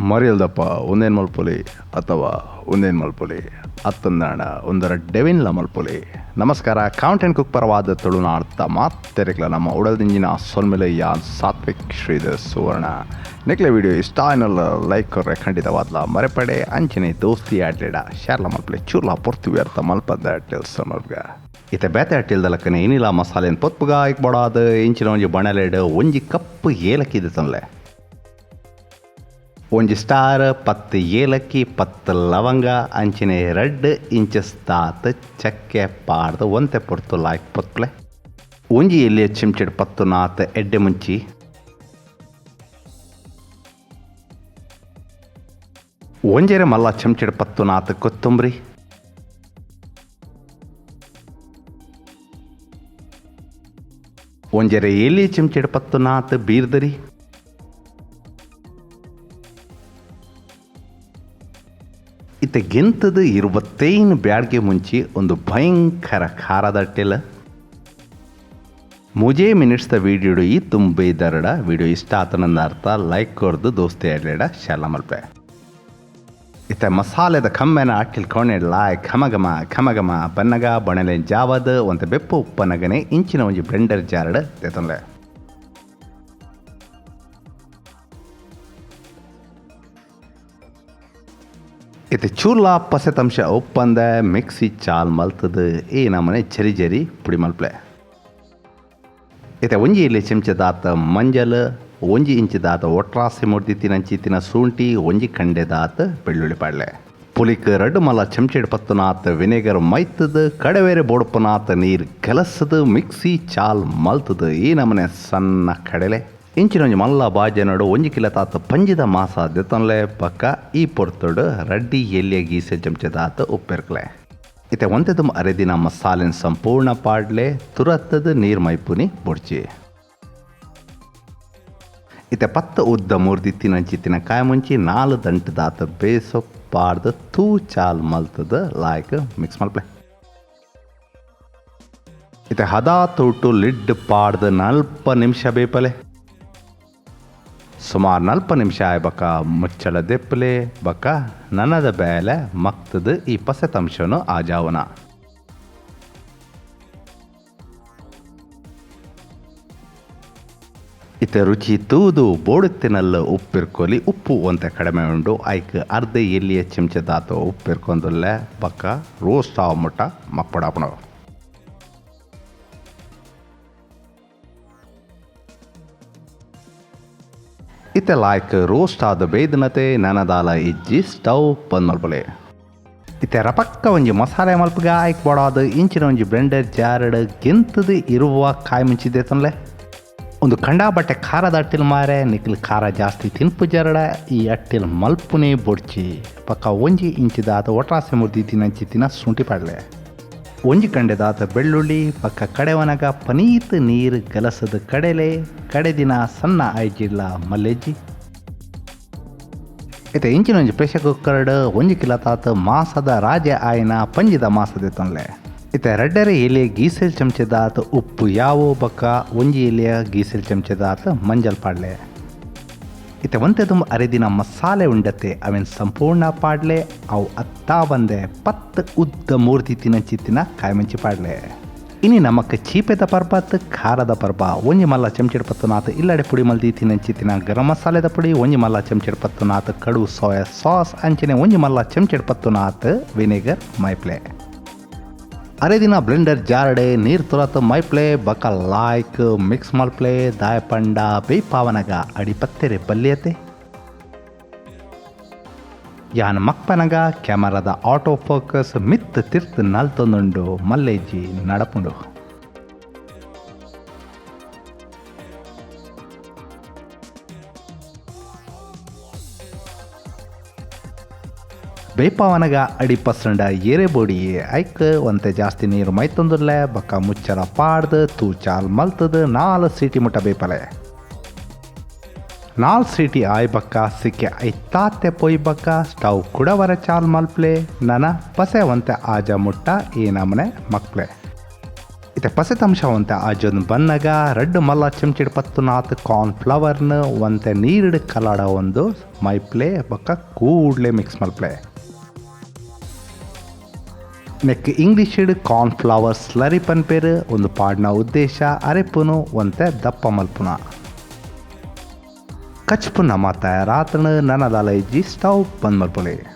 ಮರಿಯಲ್ದಪ್ಪ ಒಂದೇನು ಮಲ್ಪೊಲಿ ಅಥವಾ ಒಂದೇನು ಮಲ್ಪೊಲಿ ಅತ್ತಂದಾಣ ಒಂದರ ಡೆವಿನ್ಲ ಮಲ್ಪೊಲಿ. ನಮಸ್ಕಾರ, count and cook ಪರವಾದ ತುಳುನಾಡ್ತ ಮಾತೆರೆಗ್ಲ ನಮ್ಮ ಉಡಲ್ದಿಂಜಿನ ಸೊಲ್ಮೆಲೆ ಯಾನ್ ಸಾತ್ವಿಕ್ ಶ್ರೀಧರ್ ಸುವರ್ಣ. ನೆಕ್ಲೆ ವಿಡಿಯೋ ಇಷ್ಟ ಆಯ್ನಲ್ಲ ಲೈಕ್ ಕೊರ್ರೆ ಖಂಡಿತವಾದ್ಲ ಮರೆಪಡೆ, ಅಂಚನೆ ದೋಸ್ತಿ ಆಡ್ಲೇಡ ಶೇರ್ಲ ಮಲ್ಪಲೆ ಚೂರ್ಲ ಪೊರ್ತು ವ್ಯರ್ಥ ಮಲ್ಪದ ಅಟ್ಟೆಲ್ ಸಮರ್ಗ. ಇತ್ತೆ ಬೇತೆ ಅಟ್ಟಿಲ್ದಲಕ್ಕನೆ ಏನಿಲ್ಲ ಮಸಾಲೆನ್ ಪೊತ್ಪುಗ ಐಕ್ ಬಡಾದ ಇಂಚಿನ ಒಂಜಿ ಬಣಲೆಡ್ ಒಂಜಿ ಕಪ್ ಏಲಕ್ಕಿ ತಂಲೆ, ಒಂಜಿ ಸ್ಟಾರ್ 10 ಏಲಕ್ಕಿ 10 ಲವಂಗ ಅಂಚಿನೆ 2 ಇಂಚಸ್ ತಾತ್ ಚಕ್ಕೆ ಪಾಡ್ದು ಒಂತೆ ಪೊರ್ತು ಲಾಯ್ಕ್ ಪೊತ್ಪ್ಲೆ, ಒಂಜಿ ಎಲ್ಲಿಯ ಚಿಮ್ಚೆಡ್ 10 ನಾತ್ ಎಡ್ಡೆ ಮುಂಚಿ, ಒಂಜೆರೆ ಮಲ್ಲ ಚಮಚೆಡ್ 10 ನಾತ್ ಕೊತ್ತಂಬರಿ, ಒಂಜೆರೆ ಎಲ್ಲಿ ಚಿಮ್ಚೆಡ್ 10 ನಾತ್ ಬೀರ್ದರಿ, ಇತ್ತೆ ಗೆಂತದ 25 ಬ್ಯಾಡ್ಗೆ ಮುಂಚಿ ಒಂದು ಭಯಂಕರ ಖಾರದ ಅಟ್ಟಿಲ. ಮುಜೆ ಮಿನಿಟ್ಸ್ the video ಈ ತುಂಬೆ ದರಡ ವಿಡಿಯೋ ಇಷ್ಟ ಆತನಂದ ಅರ್ಥ ಲೈಕ್ ಕೊರ್ದು ದೋಸ್ತಿ ಆಡ್ಲೇಡ ಶೇರ್ಲ ಮಲ್ಪೆ. ಇತ್ತೆ ಮಸಾಲೆದ ಕಮ್ಮೆನ ಅಟ್ಟಿಲ್ ಕೊನೆಡ್ಲ ಘಮಘಮ ಘಮಘಮ ಬನ್ನಗ ಬಣಲೆ ಜಾವದ ಒಂತೆ ಬೆಪ್ಪು ಉಪ್ಪನಗನೆ ಇಂಚಿನ ಒಂಜಿ ಬ್ಲೆಂಡರ್ ಜಾರಡ್ ದೇತನ್ಲೆ. ಇತ್ತೆ ಚೂರ್ಲ ಪಸೆತಂಶ ಉಪ್ಪಂದ ಮಿಕ್ಸಿ ಚಾಲ್ ಮಲ್ತದ ಈ ನಮನೆ ಜರಿ ಜರಿ ಪುಡಿ ಮಲ್ಪ್ಲೆ. ಇತ್ತೆ ಒಂಜಿ ಇಲ್ಲಿ ಚೆಂಚದಾತ ಮಂಜಲ್, ಒಂಜಿ ಇಂಚಿದಾತ ಒಟ್ರಾಸಿ ಮುರ್ದಿತ್ತಿನ ಶುಂಠಿ, ಒಂಜಿ ಕಂಡೆದಾತ ಬೆಳ್ಳುಳ್ಳಿ ಪಾಡ್ಲೆ. ಪುಲಿಕ್ 2 ಮಲ್ಲ ಚೆಂಚೆಡ್ 10 ನಾತ್ ವಿನೆಗರ್ ಮೈತದ, ಕಡವೇರೆ ಬೋಡ್ಪನಾತ ನೀರು ಗಲಸದ ಮಿಕ್ಸಿ ಚಾಲ್ ಮಲ್ತದ ಈ ನಮನೆ ಸಣ್ಣ ಕಡಲೆ. ಇಂಚಿನ ಒಂಜಿ ಮಲ್ಲ ಬಾಜನಡು ಒಂಜಿ ಕಿಲೋ ತಾತ ಪಂಜಿದ ಮಾಸ ದೆತ್ತೊನ್ಲೆ ಪಕ್ಕ ಈ ಪೊರ್ತುಡು ರಡ್ಡಿ ಎಲ್ಲಿಯ ಗೀಸೆ ಚಮಚದಾತ ಉಪ್ಪೆರ್ಕ್ಲೆ. ಇತ್ತೆ ಒಂತೆದುಂ ಅರೆದಿನ ಮಸಾಲೆನ್ ಸಂಪೂರ್ಣ ಪಾಡ್ಲೆ ತುರತ್ತದ ನೀರ್ ಮೈಪುನಿ ಬೊಡ್ಚಿ. ಇತ್ತೆ 10 ಉದ್ದ ಮುರ್ದಿತ್ತಿನ ಚಿತ್ತಿನ ಕಾಯಿ ಮುಂಚಿ 4 ದಂಟದಾತ ಬೇಸೊ ಪಾಡ್ದು ತೂ ಚಾಲ್ ಮಲ್ತದ ಲಾಯ್ಕ್ ಮಿಕ್ಸ್ ಮಲ್ಪ್ಲೆ. ಇತ್ತೆ ಹದಾ ತೂಟು ಲಿಡ್ ಪಾಡ್ದು 40 ನಿಮಿಷ ಬೇಪಲೆ. ಸುಮಾರು 40 ನಿಮಿಷ ಆಯ್ ಬಕ್ಕ ಮುಚ್ಚಳ ದೆಪ್ಪಲೆ ಬಕ್ಕ ನನದ ಬೇಲೆ ಮಕ್ತದ ಈ ಪಸೆತಂಶನು ಆಜಾವನ. ಇತ್ತೆ ರುಚಿ ತೂದು ಬೋಡುತ್ತಿನಲ್ಲ ಉಪ್ಪಿರ್ಕೊಲಿ, ಉಪ್ಪು ಒಂತೆ ಕಡಿಮೆ ಉಂಡು ಐಕ್ ಅರ್ಧ ಎಲ್ಲಿಯ ಚೆಂಚದಾತ ಉಪ್ಪಿರ್ಕೊಂದುಲ್ಲೆ ಬಕ್ಕ ರೋಸ್ಟ್ ಆವ ಮುಟ್ಟ ಮಕ್ಕಡಾಪಣ. ಇತ್ತೆ ಲಾಯ್ಕ್ ರೋಸ್ಟ್ ಆದ ಬೇದನತೆ ನನದಾಲ ಇಜ್ಜಿ ಸ್ಟವ್ ಬಂದ್ ಮಲ್ಪಲೆ. ಇತ್ತೆ ರಪಕ್ಕ ಒಂಜಿ ಮಸಾಲೆ ಮಲ್ಪಗ ಐಕ್ ಬಡಾದ ಇಂಚಿನ ಒಂಜಿ ಬ್ಲೆಂಡರ್ ಜಾರಡ್ ಗೆಂತದ ಇರುವ ಕಾಯಿ ಮುಂಚಿದೆ ತನ್ಲೆ. ಒಂದು ಕಂಡಾಬಟ್ಟೆ ಖಾರದ ಅಟ್ಟಿಲ್ ಮಾರೆ ನಿಕ್ಲ್ ಖಾರ ಜಾಸ್ತಿ ತಿನ್ಪು ಜರಡ ಈ ಅಟ್ಟಿಲ್ ಮಲ್ಪುನೇ ಬೊಡ್ಚಿ. ಪಕ್ಕ ಒಂಜಿ ಇಂಚಿದಾತ ಒಟ್ರಾಸೆ ಮುರ್ದಿ ತಿನಂಚಿತ್ತಿನ ಶುಂಠಿ ಪಾಡ್ಲೆ, ಒಂಜಿ ಕಂಡೆದಾತ ಬೆಳ್ಳುಳ್ಳಿ, ಪಕ್ಕ ಕಡೆವನಗ ಪನೀತ್ ನೀರು ಗಲಸದ ಕಡೆಲೆ, ಕಡೆದಿನ ಸಣ್ಣ ಆಯ್ಜಿಲ್ಲ ಮಲ್ಲೆಜ್ಜಿ. ಇತ್ತೆ ಇಂಚಿನ ಒಂಜಿ ಪ್ರೆಷರ್ ಕುಕ್ಕರ್ಡ್ ಒಂಜಿ ಕಿಲೋ ತಾತ ಮಾಸದ ರಾಜ ಆಯ್ನ ಪಂಜಿದ ಮಾಸದ ತೊಂದ್ಲೆ. ಇತ್ತೆ 2.5 ಎಲೆ ಗೀಸೆಲ್ ಚಮಚದಾತ ಉಪ್ಪು ಯಾವೋ ಬಕ್ಕ ಒಂಜಿ ಎಲೆಯ ಗೀಸೆಲ್ ಚಮಚದಾತ ಮಂಜಲ್ ಪಾಡ್ಲೆ. ಇತ್ತೆ ಒಂತೆದುಂ ಅರೆದಿನ ಮಸಾಲೆ ಉಂಡತೆ ಅವೆನ್ ಸಂಪೂರ್ಣ ಪಾಡ್ಲೆ. ಅವು ಅತ್ತಾ ಬಂದೆ 10 ಉದ್ದ ಮೂರ್ತಿ ತಿನಂಚಿತ್ತಿನ ಕಾಯ್ಮಂಚಿ ಪಾಡ್ಲೆ. ಇನಿ ನಮಕ್ ಚೀಪೆದ ಪರ್ಬತ್ ಖಾರದ ಪರ್ಬ ಒಂಜಿ ಮಲ್ಲ ಚಮಚೆಡ್ 10 ನಾತ್ ಇಲ್ಲಡೆ ಪುಡಿ ಮಲ್ದಿ ತಿನಂಚಿತ್ತಿನ ಗರಂ ಮಸಾಲೆದ ಪುಡಿ, ಒಂಜಿ ಮಲ್ಲ ಚಮಚೆಡ್ 10 ನಾತ್ ಕಡು ಸೋಯಾ ಸಾಸ್, ಅಂಚನೆ ಒಂಜಿ ಮಲ್ಲ ಚಮಚೆಡ್ 10 ನಾತ್ ವಿನೆಗರ್ ಮೈಪ್ಲೆ. ಅರೆದಿನ ಬ್ಲೆಂಡರ್ ಜಾರಡೆ ನೀರು ತುರತ್ ಮೈಪ್ಲೆ ಬಕ ಲಾಯ್ಕ್ ಮಿಕ್ಸ್ ಮಲ್ಪ್ಲೆ. ದಾಯಪಂಡ ಬೇಪಾವನಗ ಅಡಿಪತ್ತೆರೆ ಬಲ್ಯತೆ. ಯಾನ್ ಮಕ್ಪನಗ ಕ್ಯಾಮರಾದ ಆಟೋ ಫೋಕಸ್ ಮಿತ್ ತಿರ್ತ್ ನಲ್ತೊಂದುಂಡು ಮಲ್ಲೇಜಿ ನಡಪುಂಡು. ಬೇಪಾವನಗ ಅಡಿ ಪಸಂಡ ಏರೆ ಬೋಡಿ ಐಕ್ ಒಂತೆ ಜಾಸ್ತಿ ನೀರು ಮೈತೊಂದುಲ್ಲೆ ಬಕ್ಕ ಮುಚ್ಚಳ ಪಾಡ್ದು ತೂ ಚಾಲ್ ಮಲ್ತದ 4 ಸೀಟಿ ಮುಟ್ಟ ಬೇಪಲೆ. 4 ಸೀಟಿ ಆಯ್ ಬಕ್ಕ ಸಿಕ್ಕೆ ಐತಾತೆ ಪೊಯ್ ಬಕ್ಕ ಸ್ಟವ್ ಕುಡವರ ಚಾಲ್ ಮಲ್ಪ್ಲೆ. ನನ ಪಸೆ ಒಂತೆ ಆಜ ಮುಟ್ಟ ಈ ನಮನೆ ಮಕ್ಲೆ. ಇತ್ತೆ ಪಸೆತ ಅಂಶ ಒಂತೆ ಆಜೊಂದು ಬನ್ನಗ ರಡ್ಡ್ ಮಲ್ಲ ಚಮಚೆಡ್ ಪತ್ತುನಾತ್ ಕಾರ್ನ್ ಫ್ಲವರ್ನ್ ಒಂತೆ ನೀರ್ಡ್ ಕಲಾಡ ಒಂದು ಮೈಪ್ಲೆ ಬೊಕ್ಕ ಕೂಡ್ಲೆ ಮಿಕ್ಸ್ ಮಲ್ಪ್ಲೆ. ನೆಕ್ ಇಂಗ್ಲೀಷ್ಡ್ ಕಾರ್ನ್ ಫ್ಲವರ್ ಸ್ಲರಿ ಪನ್ಪೇರು. ಒಂದು ಪಾಡ್ನ ಉದ್ದೇಶ ಅರೆಪುನು ಒಂತೆ ದಪ್ಪ ಮಲ್ಪುನ. ಕಚ್ಪು ನಮ ತಯಾರಾತನು. ನನದಾಲ ಇಜ್ಜಿ, ಸ್ಟವ್ ಬಂದ್ ಮಲ್ಪೊಲಿ.